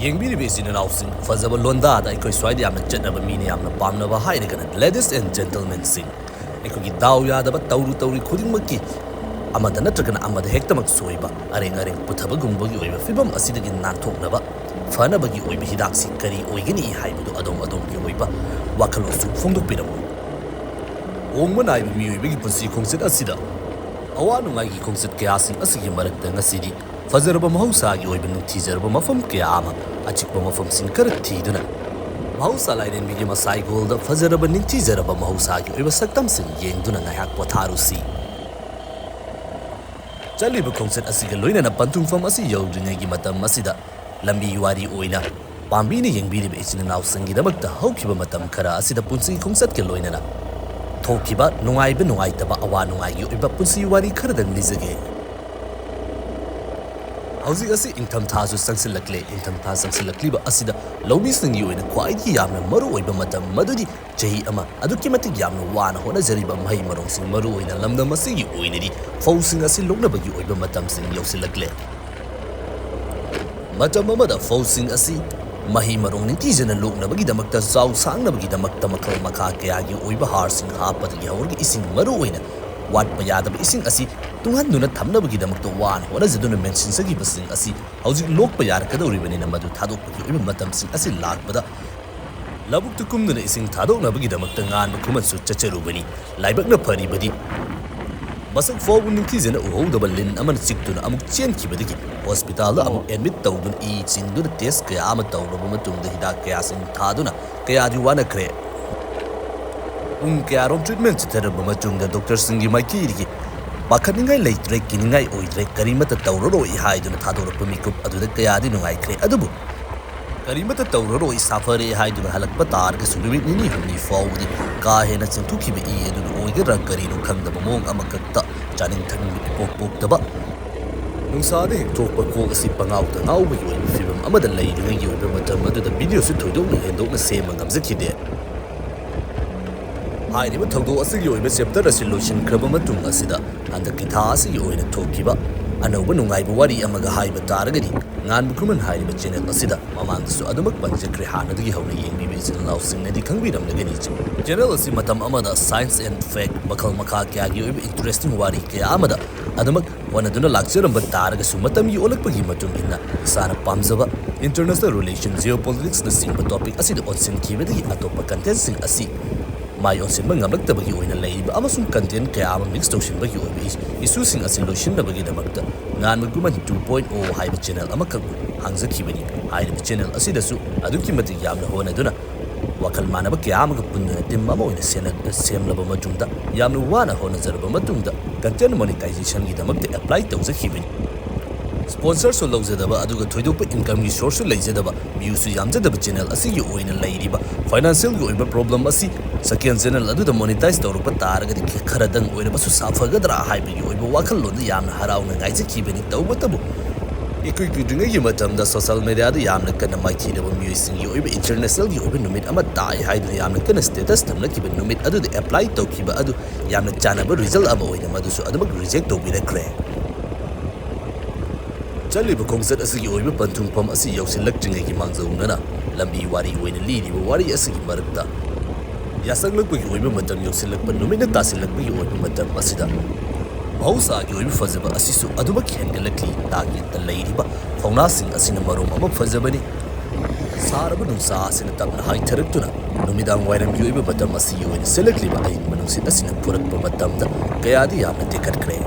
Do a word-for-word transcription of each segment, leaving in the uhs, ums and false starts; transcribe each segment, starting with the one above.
ꯌꯦꯡꯕꯤꯔꯤꯕ ꯏꯆꯤꯟ ꯏꯅꯥꯎꯁꯤꯡ, ꯐꯖꯕ ꯂꯣꯟꯗꯥꯗ ꯑꯩꯈꯣꯏ ꯁ꯭ꯋꯥꯏꯗ ꯌꯥꯝꯅ ꯆꯠꯅꯕ, ꯃꯤꯅ ꯌꯥꯝꯅ ꯄꯥꯝꯅꯕ ꯍꯥꯏꯔꯒꯅ, ladies and gentlemenꯁꯤꯡ, ꯑꯩꯈꯣꯏꯒꯤ ꯗꯥꯎ ꯌꯥꯗꯕ ꯇꯧꯔꯨ ꯇꯧꯔꯤ ꯈꯨꯗꯤꯡꯃꯛꯀꯤ ꯑꯃꯗ ꯅꯠꯇ꯭ꯔꯒꯅ ꯑꯃꯗ ꯍꯦꯛꯇꯃꯛ ꯁꯣꯏꯕ, ꯑꯔꯦꯡ ꯑꯔꯦꯡ ꯄꯨꯊꯕꯒꯨꯝꯕꯒꯤ ꯑꯣꯏꯕ ꯐꯤꯕꯝ ꯑꯁꯤꯗꯒꯤ ꯅꯥꯟꯊꯣꯛꯅꯕ ꯐꯅꯕꯒꯤ ꯑꯣꯏꯕ ꯍꯤꯗꯥꯛꯁꯤ ꯀꯔꯤ ꯑꯣꯏꯒꯅꯤ ꯍꯥꯏꯕꯗꯨ ꯑꯗꯣꯝ ꯑꯗꯣꯝꯒꯤ ꯑꯣꯏꯕ ꯋꯥꯈꯜꯂꯣꯟꯁꯨ ꯐꯣꯡꯗꯣꯛꯄꯤꯔꯝꯃꯨ꯫ ꯍꯣꯡꯕ ꯅꯥꯏꯕ ꯃꯤꯑꯣꯏꯕꯒꯤ ꯄꯨꯟꯁꯤ ꯈꯣꯡꯆꯠ ꯑꯁꯤꯗ ꯑꯋꯥ ꯅꯨꯡꯉꯥꯏꯒꯤ ꯈꯣꯡꯆꯠ ꯀꯌꯥꯁꯤꯡ ꯑꯁꯤꯒꯤ ꯃꯔꯛꯇ ꯉꯁꯤꯗꯤ ꯐꯖꯔꯕ ꯃꯍꯧꯁꯥꯒꯤ ꯑꯣꯏꯕ ꯅꯤꯡꯊꯤꯖꯔꯕ ꯃꯐꯝ ꯀꯌꯥ ꯑꯃ, ꯑꯆꯤꯛꯄ ꯃꯐꯝꯁꯤꯡ ꯈꯔ ꯊꯤꯗꯨꯅ, ꯃꯍꯧꯁꯥ ꯂꯥꯏꯔꯦꯝꯕꯤꯒꯤ ꯃꯁꯥꯏꯒꯣꯜꯗ ꯐꯖꯔꯕ ꯅꯤꯡꯊꯤꯖꯔꯕ ꯃꯍꯧꯁꯥꯒꯤ ꯑꯣꯏꯕ ꯁꯛꯇꯝꯁꯤꯡ ꯌꯦꯡꯗꯨꯅ ꯉꯥꯏꯍꯥꯛ ꯄꯣꯊꯥꯔꯨꯁꯤ꯫ ꯆꯠꯂꯤꯕ ꯈꯣꯡꯆꯠ ꯑꯁꯤꯒ ꯂꯣꯏꯅꯅ ꯄꯟꯊꯨꯡꯐꯝ ꯑꯁꯤ ꯌꯧꯗ꯭ꯔꯤꯉꯩꯒꯤ ꯃꯇꯝ ꯑꯁꯤꯗ ꯂꯝꯕꯤ ꯋꯥꯔꯤ ꯑꯣꯏꯅ ꯄꯥꯝꯕꯤꯅ ꯌꯦꯡꯕꯤꯔꯤꯕ ꯏꯆꯤꯟ ꯏꯅꯥꯎꯁꯤꯡꯒꯤꯗꯃꯛꯇ ꯍꯧꯈꯤꯕ ꯃꯇꯝ ꯈꯔ ꯑꯁꯤꯗ ꯄꯨꯟꯁꯤ ꯈꯣꯡꯆꯠꯀ ꯂꯣꯏꯅꯅ ꯊꯣꯛꯈꯤꯕ ꯅꯨꯡꯉꯥꯏꯕ ꯅꯨꯡꯉꯥꯏꯇꯕ, ꯑꯋꯥ ꯅꯨꯡꯉꯥꯏꯒꯤ ꯑꯣꯏꯕ ꯄꯨꯟꯁꯤ ꯋꯥꯔꯤ ꯈꯔꯗꯪ ꯂꯤꯖꯒꯦ꯫ ꯍꯧꯖꯤꯛ ꯑꯁꯤ ꯏꯪꯊꯝꯊꯥꯁꯨ ꯆꯪꯁꯤꯜꯂꯛꯂꯦ꯫ ꯏꯪꯊꯝꯊꯥ ꯆꯪꯁꯤꯜꯂꯛꯂꯤꯕ ꯑꯁꯤꯗ ꯂꯧꯃꯤꯁꯤꯡꯒꯤ ꯑꯣꯏꯅ ꯈ꯭ꯋꯥꯏꯗꯒꯤ ꯌꯥꯝꯅ ꯃꯔꯨ ꯑꯣꯏꯕ ꯃꯇꯝ ꯃꯗꯨꯗꯤ ꯆꯍꯤ ꯑꯃ ꯑꯗꯨꯛꯀꯤ ꯃꯇꯤꯛ ꯌꯥꯝꯅ ꯋꯥꯅ ꯍꯣꯠꯅꯖꯔꯤꯕ ꯃꯍꯩ ꯃꯔꯣꯡꯁꯤꯡ, ꯃꯔꯨ ꯑꯣꯏꯅ ꯂꯝꯗꯝ ꯑꯁꯤꯒꯤ ꯑꯣꯏꯅꯗꯤ ꯐꯧꯁꯤꯡ ꯑꯁꯤ ꯂꯣꯛꯅꯕꯒꯤ ꯑꯣꯏꯕ ꯃꯇꯝꯁꯤꯡ ꯌꯧꯁꯤꯜꯂꯛꯂꯦ꯫ ꯃꯇꯝ ꯑꯃꯗ ꯐꯧꯁꯤꯡ ꯑꯁꯤ ꯃꯍꯩ ꯃꯔꯣꯡ ꯅꯤꯡꯊꯤꯖꯅ ꯂꯣꯛꯅꯕꯒꯤꯗꯃꯛꯇ, ꯆꯥꯎ ꯁꯥꯡꯅꯕꯒꯤꯗꯃꯛꯇ, ꯃꯈꯜ ꯃꯈꯥ ꯀꯌꯥꯒꯤ ꯑꯣꯏꯕ ꯍꯥꯔꯁꯤꯡ ꯍꯥꯞꯄꯗꯒꯤ ꯍꯧꯔꯒ ꯏꯁꯤꯡ, ꯃꯔꯨ ꯑꯣꯏꯅ ꯋꯥꯠꯄ ꯌꯥꯗꯕ ꯏꯁꯤꯡ ꯑꯁꯤ ꯇꯨꯡꯍꯟꯗꯨꯅ ꯊꯝꯅꯕꯒꯤꯗꯃꯛꯇ ꯋꯥꯅ ꯍꯣꯠꯅꯖꯗꯨꯅ ꯃꯦꯟꯁꯤꯟꯖꯈꯤꯕꯁꯤꯡ ꯑꯁꯤ ꯍꯧꯖꯤꯛ ꯂꯣꯛꯄ ꯌꯥꯔꯛꯀꯗꯧꯔꯤꯕꯅꯤꯅ ꯃꯗꯨ ꯊꯥꯗꯣꯛꯄꯒꯤ ꯑꯣꯏꯕ ꯃꯇꯝꯁꯤꯡ ꯑꯁꯤ ꯂꯥꯛꯄꯗ ꯂꯧꯕꯨꯛꯇ ꯀꯨꯝꯗꯨꯅ ꯏꯁꯤꯡ ꯊꯥꯗꯣꯛꯅꯕꯒꯤꯗꯃꯛꯇ ꯉꯥꯟꯕ ꯈꯨꯃꯟꯁꯨ ꯆꯠꯆꯔꯨꯕꯅꯤ꯫ ꯂꯥꯏꯕꯛꯅ ꯐꯔꯤꯕꯗꯤ ꯃꯁꯛ ꯐꯥꯎꯕ ꯅꯤꯡꯊꯤꯖꯅ ꯎꯍꯧꯗꯕ ꯂꯤꯟ ꯑꯃꯅ ꯆꯤꯛꯇꯨꯅ ꯑꯃꯨꯛ ꯆꯦꯟꯈꯤꯕꯗꯒꯤ ꯍꯣꯁꯄꯤꯇꯥꯜꯗ ꯑꯃꯨꯛ ꯑꯦꯗꯃꯤꯠ ꯇꯧꯗꯨꯅ ꯏ ꯆꯤꯡꯗꯨꯅ ꯇꯦꯁ ꯀꯌꯥ ꯑꯃ ꯇꯧꯔꯕ ꯃꯇꯨꯡꯗ ꯍꯤꯗꯥꯛ ꯀꯌꯥꯁꯤꯡ ꯊꯥꯗꯨꯅ ꯀꯌꯥꯗꯤ ꯋꯥꯅꯈ꯭ꯔꯦ꯫ ꯄꯨꯡ ꯀꯌꯥꯔꯣꯝ ꯇ꯭ꯔꯤꯠꯃꯦꯟ ꯆꯠꯊꯔꯕ ꯃꯇꯨꯡꯗ ꯗꯣꯛꯇꯔꯁꯤꯡꯒꯤ ꯃꯥꯏꯀꯩꯗꯒꯤ ꯄꯥꯈꯠꯅꯤꯡꯉꯥꯏ ꯂꯩꯇ꯭ꯔꯦ, ꯀꯤꯅꯤꯡꯉꯥꯏ ꯑꯣꯏꯗ꯭ꯔꯦ, ꯀꯔꯤꯃꯠꯇ ꯇꯧꯔꯔꯣꯏ ꯍꯥꯏꯗꯨꯅ ꯊꯥꯗꯣꯔꯛꯄ ꯃꯤꯀꯨꯞ ꯑꯗꯨꯗ ꯀꯌꯥꯗꯤ ꯅꯨꯡꯉꯥꯏꯈ꯭ꯔꯦ꯫ ꯑꯗꯨꯕꯨ ꯀꯔꯤꯃꯠꯇ ꯇꯧꯔꯔꯣꯏ, ꯁꯥꯐꯔꯦ ꯍꯥꯏꯗꯨꯅ ꯍꯜꯂꯛꯄ ꯇꯥꯔꯒꯁꯨ ꯅꯨꯃꯤꯠ ꯅꯤꯅꯤ ꯍꯨꯝꯅꯤ ꯐꯥꯎꯕꯗꯤ ꯀꯥ ꯍꯦꯟꯅ ꯆꯦꯟꯊꯣꯛꯈꯤꯕ ꯏ ꯑꯗꯨꯅ ꯑꯣꯏꯒꯗ꯭ꯔꯥ ꯀꯔꯤꯅꯣ ꯈꯪꯗꯕ ꯃꯑꯣꯡ ꯑꯃꯈꯛꯇ ꯆꯥꯅꯤꯡ ꯊꯛꯅꯤꯡꯕ ꯏꯄꯣꯛ ꯄꯣꯛꯇꯕ, ꯅꯨꯡꯁꯥꯗ ꯍꯦꯛ ꯊꯣꯛꯄ ꯀꯣꯛ ꯑꯁꯤ ꯄꯉꯥꯎꯗ ꯉꯥꯎꯕꯒꯤ ꯑꯣꯏꯕ ꯐꯤꯕꯝ ꯑꯃꯗ ꯂꯩꯔꯤꯉꯩꯒꯤ ꯑꯣꯏꯕ ꯃꯇꯝ ꯑꯗꯨꯗ ꯚꯤꯗꯤꯑꯣꯁꯨ ꯊꯣꯏꯗꯣꯛꯅ ꯍꯦꯟꯗꯣꯛꯅ ꯁꯦꯝꯕ ꯉꯝꯖꯈꯤꯗꯦ꯫ ꯍꯥꯏꯔꯤꯕ ꯊꯧꯗꯣꯛ ꯑꯁꯤꯒꯤ ꯑꯣꯏꯕ ꯆꯦꯞꯇꯔ ꯑꯁꯤ ꯂꯣꯏꯁꯤꯟꯈ꯭ꯔꯕ ꯃꯇꯨꯡ ꯑꯁꯤꯗ ꯍꯟꯗꯛꯀꯤ ꯊꯥ ꯑꯁꯤꯒꯤ ꯑꯣꯏꯅ ꯊꯣꯛꯈꯤꯕ ꯑꯅꯧꯕ ꯅꯨꯡꯉꯥꯏꯕ ꯋꯥꯔꯤ ꯑꯃꯒ ꯍꯥꯏꯕ ꯇꯥꯔꯒꯗꯤ, ꯉꯥꯟꯕ ꯈꯨꯃꯟ ꯍꯥꯏꯔꯤꯕ ꯆꯦꯅꯦꯜ ꯑꯁꯤꯗ ꯃꯃꯥꯡꯗꯁꯨ ꯑꯗꯨꯃꯛ ꯄꯟꯖꯈ꯭ꯔꯦ꯫ ꯍꯥꯟꯅꯗꯒꯤ ꯍꯧꯅ ꯌꯦꯡꯕꯤꯕ ꯏꯆꯤꯜ ꯏꯅꯥꯎꯁꯤꯡꯅꯗꯤ ꯈꯪꯕꯤꯔꯝꯂꯒꯅꯤ꯫ ꯆꯦꯅꯦꯜ ꯑꯁꯤ ꯃꯇꯝ ꯑꯃꯗ science and fact, ꯃꯈꯜ ꯃꯈꯥ ꯀꯌꯥꯒꯤ ꯑꯣꯏꯕ interesting ꯋꯥꯔꯤ ꯀꯌꯥ ꯑꯃꯗ ꯑꯗꯨꯃꯛ ꯍꯣꯠꯅꯗꯨꯅ ꯂꯥꯛꯆꯔꯝꯕ ꯇꯥꯔꯒꯁꯨ, ꯃꯇꯝꯒꯤ ꯑꯣꯜꯂꯛꯄꯒꯤ ꯃꯇꯨꯡ ꯏꯟꯅ ꯏꯁꯥꯅ ꯄꯥꯝꯖꯕ international relation, geopoliticsꯅꯆꯤꯡꯕ topic ꯑꯁꯤꯗ ꯑꯣꯟꯁꯤꯟꯈꯤꯕꯗꯒꯤ ꯑꯇꯣꯞꯄ contentꯁꯤꯡ ꯑꯁꯤ ꯃꯥꯏ ꯑꯣꯟꯁꯤꯟꯕ ꯉꯝꯂꯛꯇꯕꯒꯤ ꯑꯣꯏꯅ ꯂꯩꯔꯤꯕ ꯑꯃꯁꯨꯡ content ꯀꯌꯥ ꯑꯃ mix ꯇꯧꯁꯤꯟꯕꯒꯤ ꯑꯣꯏꯕ ꯏ-, issueꯁꯤꯡ ꯑꯁꯤ ꯂꯣꯏꯁꯤꯟꯅꯕꯒꯤꯗꯃꯛꯇ ꯉꯥꯟꯕ ꯈꯨꯃꯟ two point oh ꯍꯥꯏꯕ ꯆꯦꯅꯦꯜ ꯑꯃꯈꯛ ꯍꯥꯡꯖꯈꯤꯕꯅꯤ꯫ ꯍꯥꯏꯔꯤꯕ ꯆꯦꯅꯦꯜ ꯑꯁꯤꯗꯁꯨ ꯑꯗꯨꯛꯀꯤ ꯃꯇꯤꯛ ꯌꯥꯝꯅ ꯍꯣꯠꯅꯗꯨꯅ ꯋꯥꯈꯜ ꯃꯥꯟꯅꯕ ꯀꯌꯥ ꯑꯃꯒ ꯄꯨꯟꯗꯨꯅ team ꯑꯃ ꯑꯣꯏꯅ ꯁꯦꯟꯅ-, ꯁꯦꯝꯂꯕ ꯃꯇꯨꯡꯗ, ꯌꯥꯝꯅ ꯋꯥꯅ ꯍꯣꯠꯅꯖꯔꯕ ꯃꯇꯨꯡꯗ content monetisation ꯒꯤꯗꯃꯛꯇ apply ꯇꯧꯖꯈꯤꯕꯅꯤ꯫ Sponsorꯁꯨ ꯂꯧꯖꯗꯕ, ꯑꯗꯨꯒ ꯊꯣꯏꯗꯣꯛꯄ incomeꯒꯤ sourceꯁꯨ ꯂꯩꯖꯗꯕ, viewꯁꯨ ꯌꯥꯝꯖꯗꯕ ꯆꯦꯅꯦꯜ ꯑꯁꯤꯒꯤ ꯑꯣꯏꯅ ꯂꯩꯔꯤꯕ financialꯒꯤ ꯑꯣꯏꯕ problem ꯑꯁꯤ second channel ꯑꯗꯨꯗ monetise ꯇꯧꯔꯛꯄ ꯇꯥꯔꯒꯗꯤ ꯈ-, ꯈꯔꯗꯪ ꯑꯣꯏꯔꯕꯁꯨ ꯁꯥꯐꯒꯗ꯭ꯔꯥ ꯍꯥꯏꯕꯒꯤ ꯑꯣꯏꯕ ꯋꯥꯈꯜꯂꯣꯟꯗ ꯌꯥꯝꯅ ꯍꯔꯥꯎꯅ ꯉꯥꯏꯖꯈꯤꯕꯅꯤ꯫ ꯇꯧꯕꯇꯕꯨ, ꯏꯀꯨꯏ ꯀꯨꯏꯗ꯭ꯔꯤꯉꯩꯒꯤ ꯃꯇꯝꯗ social mediaꯗ ꯌꯥꯝꯅ ꯀꯟꯅ ꯃꯥꯏꯊꯤꯔꯕ ꯃꯤꯑꯣꯏꯁꯤꯡꯒꯤ ꯑꯣꯏꯕ internationalꯒꯤ ꯑꯣꯏꯕ ꯅꯨꯃꯤꯠ ꯑꯃ ꯇꯥꯏ ꯍꯥꯏꯗꯨꯅ ꯌꯥꯝꯅ ꯀꯟꯅ status ꯊꯝꯂꯛꯈꯤꯕ ꯅꯨꯃꯤꯠ ꯑꯗꯨꯗ apply ꯇꯧꯈꯤꯕ ꯑꯗꯨ ꯌꯥꯝꯅ ꯆꯥꯟꯅꯕ result ꯑꯃ ꯑꯣꯏꯅ ꯃꯗꯨꯁꯨ ꯑꯗꯨꯃꯛ reject ꯇꯧꯕꯤꯔꯛꯈ꯭ꯔꯦ꯫ ꯆꯠꯂꯤꯕ ꯈꯣꯡꯆꯠ ꯑꯁꯤꯒꯤ ꯑꯣꯏꯕ ꯄꯟꯊꯨꯡꯐꯝ ꯑꯁꯤ ꯌꯧꯁꯤꯜꯂꯛꯇ꯭ꯔꯤꯉꯩꯒꯤ ꯃꯥꯡꯖꯧꯅꯅ ꯂꯝꯕꯤ ꯋꯥꯔꯤ ꯑꯣꯏꯅ ꯂꯤꯔꯤꯕ ꯋꯥꯔꯤ ꯑꯁꯤꯒꯤ ꯃꯔꯛꯇ ꯌꯥꯁꯛꯂꯛꯄꯒꯤ ꯑꯣꯏꯕ ꯃꯇꯝ ꯌꯧꯁꯤꯜꯂꯛꯄ, ꯅꯨꯃꯤꯠꯅ ꯇꯥꯁꯤꯜꯂꯛꯄꯒꯤ ꯑꯣꯏꯕ ꯃꯇꯝ ꯑꯁꯤꯗ ꯃꯍꯧꯁꯥꯒꯤ ꯑꯣꯏꯕ ꯐꯖꯕ ꯑꯁꯤꯁꯨ ꯑꯗꯨꯃꯛ ꯍꯦꯟꯒꯠꯂꯛꯂꯤ꯫ ꯇꯥꯛ ꯌꯦꯠꯇ ꯂꯩꯔꯤꯕ ꯐꯧꯅꯥꯁꯤꯡ ꯑꯁꯤꯅ ꯃꯔꯣꯝ ꯑꯃ ꯐꯖꯕꯅꯤ꯫ ꯁꯥꯔꯕ ꯅꯨꯡꯁꯥ ꯑꯁꯤꯅ ꯇꯞꯅ ꯍꯥꯏꯊꯔꯛꯇꯨꯅ ꯅꯨꯃꯤꯗꯥꯡ ꯋꯥꯏꯔꯝꯒꯤ ꯑꯣꯏꯕ ꯃꯇꯝ ꯑꯁꯤꯒꯤ ꯑꯣꯏꯅ ꯁꯦꯠꯂꯛꯂꯤꯕ ꯑꯏꯪꯕ ꯅꯨꯡꯁꯤꯠ ꯑꯁꯤꯅ ꯐꯨꯔꯛꯄ ꯃꯇꯝꯗ ꯀꯌꯥꯗꯤ ꯌꯥꯝꯅ ꯇꯦꯛꯈꯠꯈ꯭ꯔꯦ꯫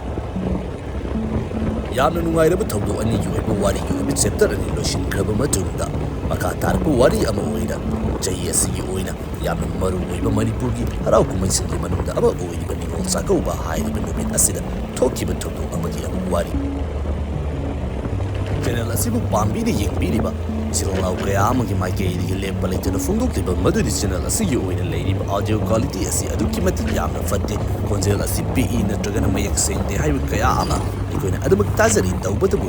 ꯌꯥꯝꯅ ꯅꯨꯡꯉꯥꯏꯔꯕ ꯊꯧꯗꯣꯛ ꯑꯅꯤꯒꯤ ꯑꯣꯏꯕ ꯋꯥꯔꯤꯒꯤ ꯑꯣꯏꯕ chapter ꯑꯅꯤ ꯂꯣꯏꯁꯤꯟꯈ꯭ꯔꯕ ꯃꯇꯨꯡꯗ, ꯃꯈꯥ ꯇꯥꯔꯛꯄ ꯋꯥꯔꯤ ꯑꯃ ꯑꯣꯏꯅ ꯆꯍꯤ ꯑꯁꯤꯒꯤ ꯑꯣꯏꯅ ꯌꯥꯝꯅ ꯃꯔꯨ ꯑꯣꯏꯕ ꯃꯅꯤꯄꯨꯔꯒꯤ ꯍꯔꯥꯎ ꯀꯨꯝꯍꯩꯁꯤꯡꯒꯤ ꯃꯅꯨꯡꯗ ꯑꯃ ꯑꯣꯏꯔꯤꯕ ꯅꯤꯉꯣꯜ ꯆꯥꯛꯀꯧꯕ ꯍꯥꯏꯔꯤꯕ ꯅꯨꯃꯤꯠ ꯑꯁꯤꯗ ꯊꯣꯛꯈꯤꯕ ꯊꯧꯗꯣꯛ ꯑꯃꯒꯤ ꯑꯃꯨꯛ ꯋꯥꯔꯤ꯫ Channel ꯑꯁꯤꯕꯨ ꯄꯥꯝꯕꯤꯅ ꯌꯦꯡꯕꯤꯔꯤꯕ ꯏꯆꯤꯜ ꯏꯅꯥꯎ ꯀꯌꯥ ꯑꯃꯒꯤ ꯃꯥꯏꯀꯩꯗꯒꯤ ꯂꯦꯞꯄ ꯂꯩꯇꯅ ꯐꯣꯡꯗꯣꯛꯂꯤꯕ ꯃꯗꯨꯗꯤ channel ꯑꯁꯤꯒꯤ ꯑꯣꯏꯅ ꯂꯩꯔꯤꯕ audio quality ꯑꯁꯤ ꯑꯗꯨꯛꯀꯤ ꯃꯇꯤꯛ ꯌꯥꯝꯅ ꯐꯠꯇꯦ, ꯈꯣꯟꯖꯦꯜ ꯑꯁꯤ ꯄꯤꯛꯏ ꯅꯠꯇ꯭ꯔꯒꯅ ꯃꯌꯦꯛ ꯁꯦꯡꯗꯦ ꯍꯥꯏꯕ ꯀꯌꯥ ꯑꯃ ꯑꯩꯈꯣꯏꯅ ꯑꯗꯨꯃꯛ ꯇꯥꯖꯔꯤ꯫ ꯇꯧꯕꯇꯕꯨ,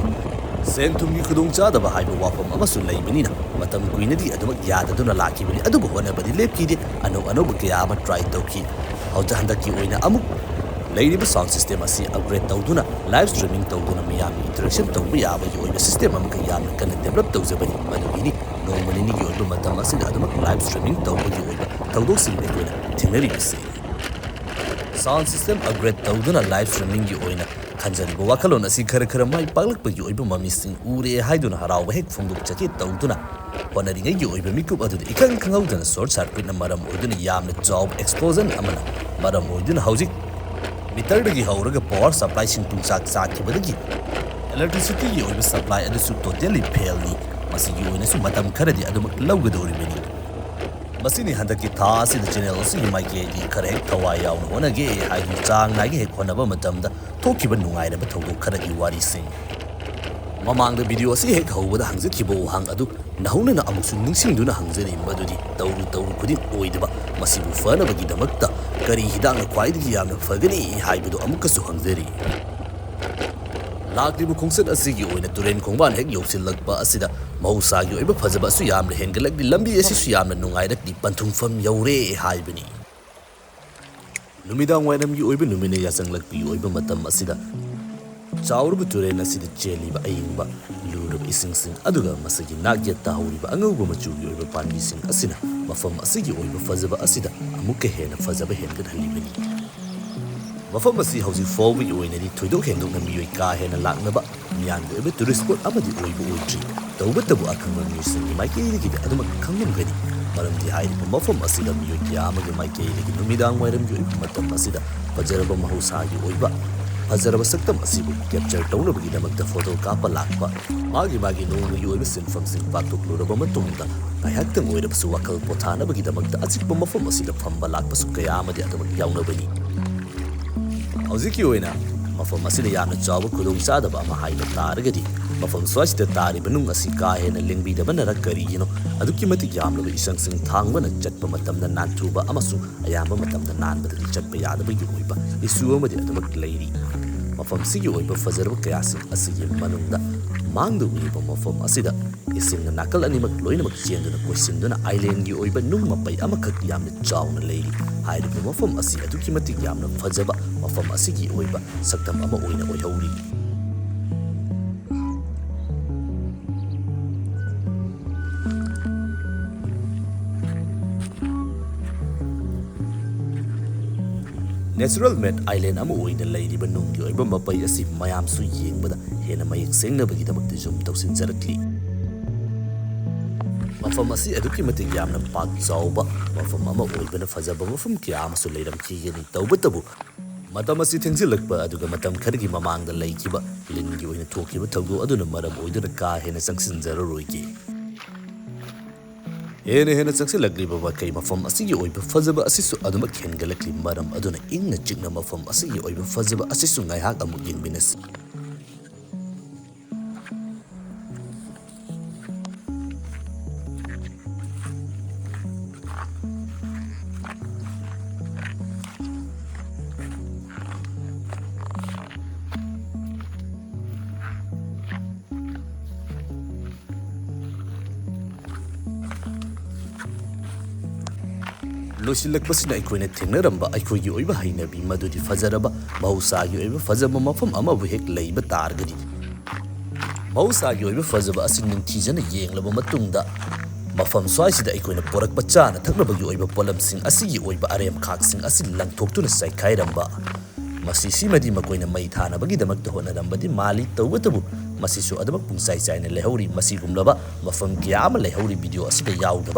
ꯁꯦꯟ ꯊꯨꯝꯒꯤ ꯈꯨꯗꯣꯡꯆꯥꯗꯕ ꯍꯥꯏꯕ ꯋꯥꯐꯝ ꯑꯃꯁꯨ ꯂꯩꯕꯅꯤꯅ, ꯃꯇꯝ ꯀꯨꯏꯅꯗꯤ ꯑꯗꯨꯃꯛ ꯌꯥꯗꯗꯨꯅ ꯂꯥꯛꯈꯤꯕꯅꯤ꯫ ꯑꯗꯨꯕꯨ ꯍꯣꯠꯅꯕꯗꯤ ꯂꯦꯞꯈꯤꯗꯦ, ꯑꯅꯧ ꯑꯅꯧꯕ ꯀꯌꯥ ꯑꯃ try ꯇꯧꯈꯤ꯫ ꯍꯧꯖꯤꯛ ꯍꯟꯗꯛꯀꯤ ꯑꯣꯏꯅ ꯑꯃꯨꯛ ꯂꯩꯔꯤꯕ sound system ꯑꯁꯤ upgrade ꯇꯧꯗꯨꯅ live streaming ꯇꯧꯗꯨꯅ ꯃꯤꯌꯥꯝꯒꯤ interaction ꯇꯧꯕ ꯌꯥꯕꯒꯤ ꯑꯣꯏꯕ system ꯑꯃꯈꯛ ꯌꯥꯝꯅ ꯀꯟꯅ develop ꯇꯧꯖꯕꯅꯤ꯫ ꯃꯗꯨꯒꯤꯅꯤ ꯅꯣꯡꯃ ꯅꯤꯅꯤꯒꯤ ꯑꯣꯏꯕ ꯃꯇꯝ ꯑꯁꯤꯗ ꯑꯗꯨꯃꯛ live streaming ꯇꯧꯕꯒꯤ ꯑꯣꯏꯕ ꯊꯧꯗꯣꯛꯁꯤꯡ ꯑꯩꯈꯣꯏꯅ ꯊꯦꯡꯅꯔꯤꯕꯁꯤ꯫ Sound system upgrade ꯇꯧꯗꯨꯅ live streamingꯒꯤ ꯑꯣꯏꯅ ꯈꯟꯖꯔꯤꯕ ꯋꯥꯈꯜꯂꯣꯟ ꯑꯁꯤ ꯈꯔ ꯈꯔ ꯃꯥꯏ ꯄꯥꯛꯂꯛꯄꯒꯤ ꯑꯣꯏꯕ ꯃꯃꯤꯁꯤꯡ ꯎꯔꯦ ꯍꯥꯏꯗꯨꯅ ꯍꯔꯥꯎꯕ ꯍꯦꯛ ꯐꯣꯡꯗꯣꯛꯆꯒꯦ ꯇꯧꯗꯨꯅ ꯍꯣꯠꯅꯔꯤꯉꯩꯒꯤ ꯑꯣꯏꯕ ꯃꯤꯀꯨꯞ ꯑꯗꯨꯗ ꯏꯈꯪ ꯈꯪꯍꯧꯗꯅ short circuitꯅ ꯃꯔꯝ ꯑꯣꯏꯗꯨꯅ ꯌꯥꯝꯅ ꯆꯥꯎꯕ explosion ꯑꯃꯅ ꯃꯔꯝ ꯑꯣꯏꯗꯨꯅ ꯍꯧꯖꯤꯛ meterꯗꯒꯤ ꯍꯧꯔꯒ power supplyꯁꯤꯡ ꯄꯨꯡꯆꯥꯛ ꯆꯥꯛꯈꯤꯕꯗꯒꯤ electricityꯒꯤ ꯑꯣꯏꯕ supply ꯑꯗꯨꯁꯨ totally failꯅꯤ꯫ ꯃꯁꯤꯒꯤ ꯑꯣꯏꯅꯁꯨ ꯃꯇꯝ ꯈꯔꯗꯤ ꯑꯗꯨꯃꯛ ꯂꯧꯒꯗꯧꯔꯤꯕꯅꯤ꯫ ꯃꯁꯤꯅꯤ ꯍꯟꯗꯛꯀꯤ ꯊꯥ ꯑꯁꯤꯗ channel ꯑꯁꯤꯒꯤ ꯃꯥꯏꯀꯩꯗꯒꯤ ꯈꯔ ꯍꯦꯛ ꯊꯋꯥꯏ ꯌꯥꯎꯅ ꯍꯣꯠꯅꯒꯦ ꯍꯥꯏꯗꯨꯅ ꯆꯥꯡ ꯅꯥꯏꯅ ꯍꯦꯛ ꯍꯣꯠꯅꯕ ꯃꯇꯝꯗ ꯊꯣꯛꯈꯤꯕ ꯅꯨꯡꯉꯥꯏꯔꯕ ꯊꯧꯗꯣꯛ ꯈꯔꯒꯤ ꯋꯥꯔꯤꯁꯤꯡ꯫ ꯃꯃꯥꯡꯗ video ꯑꯁꯤ ꯍꯦꯛ ꯍꯧꯕꯗ ꯍꯪꯖꯈꯤꯕ ꯋꯥꯍꯪ ꯑꯗꯨ ꯅꯧꯍꯧꯅꯅ ꯑꯃꯨꯛꯁꯨ ꯅꯤꯡꯁꯤꯡꯗꯨꯅ ꯍꯪꯖꯔꯤ, ꯃꯗꯨꯗꯤ ꯇꯧꯔꯨ ꯇꯧꯔꯨ ꯈꯨꯗꯤꯡ ꯑꯣꯏꯗꯕ ꯃꯁꯤꯕꯨ ꯐꯅꯕꯒꯤꯗꯃꯛꯇ ꯀꯔꯤ ꯍꯤꯗꯥꯛꯅ ꯈ꯭ꯋꯥꯏꯗꯒꯤ ꯌꯥꯝꯅ ꯐꯒꯅꯤ ꯍꯥꯏꯕꯗꯨ ꯑꯃꯨꯛꯀꯁꯨ ꯍꯪꯖꯔꯤ꯫ ꯂꯥꯛꯂꯤꯕ ꯈꯣꯡꯆꯠ ꯑꯁꯤꯒꯤ ꯑꯣꯏꯅ ꯇꯨꯔꯦꯟ ꯈꯣꯡꯕꯥꯟ ꯍꯦꯛ ꯌꯧꯁꯤꯜꯂꯛꯄ ꯑꯁꯤꯗ ꯃꯍꯧꯁꯥꯒꯤ ꯑꯣꯏꯕ ꯐꯖꯕ ꯑꯁꯨ ꯌꯥꯝꯅ ꯍꯦꯟꯒꯠꯂꯛꯂꯤ, ꯂꯝꯕꯤ ꯑꯁꯤꯁꯨ ꯌꯥꯝꯅ ꯅꯨꯡꯉꯥꯏꯔꯛꯂꯤ, ꯄꯟꯊꯨꯡꯐꯝ ꯌꯧꯔꯦ ꯍꯥꯏꯕꯅꯤ꯫ ꯅꯨꯃꯤꯗꯥꯡ ꯋꯥꯏꯔꯝꯒꯤ ꯑꯣꯏꯕ ꯅꯨꯃꯤꯠꯅ ꯌꯥꯆꯪꯂꯛꯄꯒꯤ ꯑꯣꯏꯕ ꯃꯇꯝ ꯑꯁꯤꯗ ꯆꯥꯎꯔꯕ ꯇꯨꯔꯦꯜ ꯑꯁꯤꯗ ꯆꯦꯜꯂꯤꯕ ꯑꯏꯪꯕ ꯂꯨꯔꯕ ꯏꯁꯤꯡꯁꯤꯡ ꯑꯗꯨꯒ ꯃꯁꯤꯒꯤ ꯅꯥꯛ ꯌꯦꯠꯇ ꯍꯧꯔꯤꯕ ꯑꯉꯧꯕ ꯃꯆꯨꯒꯤ ꯑꯣꯏꯕ ꯄꯥꯝꯕꯤꯁꯤꯡ ꯑꯁꯤꯅ ꯃꯐꯝ ꯑꯁꯤꯒꯤ ꯑꯣꯏꯕ ꯐꯖꯕ ꯑꯁꯤꯗ ꯑꯃꯨꯛꯀ ꯍꯦꯟꯅ ꯐꯖꯕ ꯍꯦꯟꯒꯠꯍꯜꯂꯤꯕꯅꯤ꯫ ꯃꯐꯝ ꯑꯁꯤ ꯍꯧꯖꯤꯛ ꯐꯥꯎꯕꯒꯤ ꯑꯣꯏꯅꯗꯤ ꯊꯣꯏꯗꯣꯛ ꯍꯦꯟꯗꯣꯛꯅ ꯃꯤꯑꯣꯏ ꯀꯥ ꯍꯦꯟꯅ ꯂꯥꯛꯅꯕ ꯃꯤꯌꯥꯝꯒꯤ ꯑꯣꯏꯕ tourist spot ꯑꯃꯗꯤ ꯑꯣꯏꯕ ꯑꯣꯏꯗ꯭ꯔꯤ꯫ ꯇꯧꯕꯇꯕꯨ ꯑꯈꯪꯕ ꯃꯤꯑꯣꯏꯁꯤꯡꯒꯤ ꯃꯥꯏꯀꯩꯗꯒꯤꯗꯤ ꯑꯗꯨꯃꯛ ꯈꯪꯂꯝꯒꯅꯤ, ꯃꯔꯝꯗꯤ ꯍꯥꯏꯔꯤꯕ ꯃꯐꯝ ꯑꯁꯤꯗ ꯃꯤꯑꯣꯏ ꯀꯌꯥ ꯑꯃꯒꯤ ꯃꯥꯏꯀꯩꯗꯒꯤ ꯅꯨꯃꯤꯗꯥꯡ ꯋꯥꯏꯔꯝꯒꯤ ꯑꯣꯏꯕ ꯃꯇꯝ ꯑꯁꯤꯗ ꯐꯖꯔꯕ ꯃꯍꯧꯁꯥꯒꯤ ꯑꯣꯏꯕ ꯐꯖꯔꯕ ꯁꯛꯇꯝ ꯑꯁꯤꯕꯨ capture ꯇꯧꯅꯕꯒꯤꯗꯃꯛꯇ photo ꯀꯥꯞꯄ ꯂꯥꯛꯄ, ꯃꯥꯒꯤ ꯃꯥꯒꯤ ꯅꯣꯡꯃꯒꯤ ꯑꯣꯏꯕ ꯁꯤꯟꯐꯝꯁꯤꯡ ꯄꯥꯡꯊꯣꯛꯂꯨꯔꯕ ꯃꯇꯨꯡꯗ ꯉꯥꯏꯍꯥꯛꯇꯪ ꯑꯣꯏꯔꯕꯁꯨ ꯋꯥꯈꯜ ꯄꯣꯊꯥꯅꯕꯒꯤꯗꯃꯛꯇ ꯑꯆꯤꯛꯄ ꯃꯐꯝ ꯑꯁꯤꯗ ꯐꯝꯕ ꯂꯥꯛꯄꯁꯨ ꯀꯌꯥ ꯑꯃꯗꯤ ꯑꯗꯨꯃꯛ ꯌꯥꯎꯅꯕꯅꯤ꯫ ꯍꯧꯖꯤꯛꯀꯤ ꯑꯣꯏꯅ ꯃꯐꯝ ꯑꯁꯤꯗ ꯌꯥꯝꯅ ꯆꯥꯎꯕ ꯈꯨꯗꯣꯡꯆꯥꯗꯕ ꯑꯃ ꯍꯥꯏꯕ ꯇꯥꯔꯒꯗꯤ, ꯃꯐꯝ ꯁ꯭ꯋꯥꯏꯁꯤꯗ ꯇꯥꯔꯤꯕ ꯅꯨꯡ ꯑꯁꯤ ꯀꯥ ꯍꯦꯟꯅ ꯂꯦꯡꯕꯤꯗꯕꯅꯔ ꯀꯔꯤꯒꯤꯅꯣ, ꯑꯗꯨꯛꯀꯤ ꯃꯇꯤꯛ ꯌꯥꯝꯂꯕ ꯏꯁꯪꯁꯤꯡ ꯊꯥꯡꯕꯅ ꯆꯠꯄ ꯃꯇꯝꯗ ꯅꯥꯟꯊꯨꯕ ꯑꯃꯁꯨꯡ ꯑꯌꯥꯝꯕ ꯃꯇꯝꯗ ꯅꯥꯟꯕꯗꯒꯤ ꯆꯠꯄ ꯌꯥꯗꯕꯒꯤ ꯑꯣꯏꯕ issue ꯑꯃꯗꯤ ꯑꯗꯨꯃꯛ ꯂꯩꯔꯤ꯫ ꯃꯐꯝꯁꯤꯒꯤ ꯑꯣꯏꯕ ꯐꯖꯔꯕ ꯀꯌꯥꯁꯤꯡ ꯑꯁꯤꯒꯤ ꯃꯅꯨꯡꯗ ꯃꯥꯡꯗ ꯎꯔꯤꯕ ꯃꯐꯝ ꯑꯁꯤꯗ ꯏꯁꯤꯡꯅ ꯅꯥꯀꯜ ꯑꯅꯤꯃꯛ ꯂꯣꯏꯅꯃꯛ ꯆꯦꯟꯗꯨꯅ ꯀꯣꯏꯁꯤꯟꯗꯨꯅ ꯑꯥꯏꯂꯦꯟꯒꯤ ꯑꯣꯏꯕ ꯅꯨꯡ ꯃꯄꯩ ꯑꯃꯈꯛ ꯌꯥꯝꯅ ꯆꯥꯎꯅ ꯂꯩꯔꯤ꯫ ꯍꯥꯏꯔꯤꯕ ꯃꯐꯝ ꯑꯁꯤ ꯑꯗꯨꯛꯀꯤ ꯃꯇꯤꯛ ꯌꯥꯝꯅ ꯐꯖꯕ ꯃꯐꯝ ꯑꯁꯤꯒꯤ ꯑꯣꯏꯕ ꯁꯛꯇꯝ ꯑꯃ ꯑꯣꯏꯅ ꯑꯣꯏꯍꯧꯔꯤ꯫ Natural made island ꯑꯃ ꯑꯣꯏꯅ ꯂꯩꯔꯤꯕ ꯅꯨꯡꯒꯤ ꯑꯣꯏꯕ ꯃꯄꯩ ꯑꯁꯤ ꯃꯌꯥꯝꯁꯨ ꯌꯦꯡꯕꯗ ꯍꯦꯟꯅ ꯃꯌꯦꯛ ꯁꯦꯡꯅꯕꯒꯤꯗꯃꯛꯇ zoom ꯇꯧꯁꯤꯟꯖꯔꯛꯂꯤ꯫ ꯃꯐꯝ ꯑꯁꯤ ꯑꯗꯨꯛꯀꯤ ꯃꯇꯤꯛ ꯌꯥꯝꯅ ꯄꯥꯛ ꯆꯥꯎꯕ ꯃꯐꯝ ꯑꯃ ꯑꯣꯏꯕꯅ ꯐꯖꯕ ꯃꯐꯝ ꯀꯌꯥ ꯑꯃꯁꯨ ꯂꯩꯔꯝꯈꯤꯒꯅꯤ꯫ ꯇꯧꯕꯇꯕꯨ ꯃꯇꯝ ꯑꯁꯤ ꯊꯦꯡꯖꯤꯜꯂꯛꯄ ꯑꯗꯨꯒ ꯃꯇꯝ ꯈꯔꯒꯤ ꯃꯃꯥꯡꯗ ꯂꯩꯈꯤꯕ ꯂꯤꯟꯒꯤ ꯑꯣꯏꯅ ꯊꯣꯛꯈꯤꯕ ꯊꯧꯗꯣꯛ ꯑꯗꯨꯅ ꯃꯔꯝ ꯑꯣꯏꯗꯨꯅ ꯀꯥ ꯍꯦꯟꯅ ꯆꯪꯁꯤꯟꯖꯔꯔꯣꯏꯒꯦ꯫ ꯍꯦꯟꯅ ꯍꯦꯟꯅ ꯆꯪꯁꯤꯜꯂꯛꯂꯤꯕ ꯃꯈꯩ ꯃꯐꯝ ꯑꯁꯤꯒꯤ ꯑꯣꯏꯕ ꯐꯖꯕ ꯑꯁꯤꯁꯨ ꯑꯗꯨꯃꯛ ꯍꯦꯟꯒꯠꯂꯛꯂꯤ꯫ ꯃꯔꯝ ꯑꯗꯨꯅ ꯏꯪꯅ ꯆꯤꯛꯅ ꯃꯐꯝ ꯑꯁꯤꯒꯤ ꯑꯣꯏꯕ ꯐꯖꯕ ꯑꯁꯤꯁꯨ ꯉꯥꯏꯍꯥꯛ ꯑꯃꯨꯛ ꯌꯦꯡꯃꯤꯟꯅꯁꯤ꯫ ꯂꯣꯏꯁꯤꯜꯂꯛꯄꯁꯤꯅ ꯑꯩꯈꯣꯏꯅ ꯊꯦꯡꯅꯔꯝꯕ ꯑꯩꯈꯣꯏꯒꯤ ꯑꯣꯏꯕ ꯍꯩꯅꯕꯤ, ꯃꯗꯨꯗꯤ ꯐꯖꯔꯕ ꯃꯍꯧꯁꯥꯒꯤ ꯑꯣꯏꯕ ꯐꯖꯕ ꯃꯐꯝ ꯑꯃꯕꯨ ꯍꯦꯛ ꯂꯩꯕ ꯇꯥꯔꯒꯗꯤ, ꯃꯍꯧꯁꯥꯒꯤ ꯑꯣꯏꯕ ꯐꯖꯕ ꯑꯁꯤ ꯅꯤꯡꯊꯤꯖꯅ ꯌꯦꯡꯂꯕ ꯃꯇꯨꯡꯗ, ꯃꯐꯝ ꯁ꯭ꯋꯥꯏꯁꯤꯗ ꯑꯩꯈꯣꯏꯅ ꯄꯨꯔꯛꯄ ꯆꯥꯅ ꯊꯛꯅꯕꯒꯤ ꯑꯣꯏꯕ ꯄꯣꯠꯂꯝꯁꯤꯡ ꯑꯁꯤꯒꯤ ꯑꯣꯏꯕ ꯑꯔꯦꯝꯈꯥꯛꯁꯤꯡ ꯑꯁꯤ ꯂꯪꯊꯣꯛꯇꯨꯅ ꯆꯥꯏꯈꯥꯏꯔꯝꯕ, ꯃꯁꯤ ꯁꯤꯃꯗꯤ ꯃꯈꯣꯏꯅ ꯃꯩ ꯊꯥꯅꯕꯒꯤꯗꯃꯛꯇ ꯍꯣꯠꯅꯔꯝꯕꯗꯤ ꯃꯥꯜꯂꯤ꯫ ꯇꯧꯕꯇꯕꯨ ꯃꯁꯤꯁꯨ ꯑꯗꯨꯃꯛ ꯄꯨꯡꯆꯥꯏ ꯆꯥꯏꯅ ꯂꯩꯍꯧꯔꯤ꯫ ꯃꯁꯤꯒꯨꯝꯂꯕ ꯃꯐꯝ ꯀꯌꯥ ꯑꯃ ꯂꯩꯍꯧꯔꯤ ꯚꯤꯗꯤꯑꯣ ꯑꯁꯤꯗ ꯌꯥꯎꯗꯕ꯫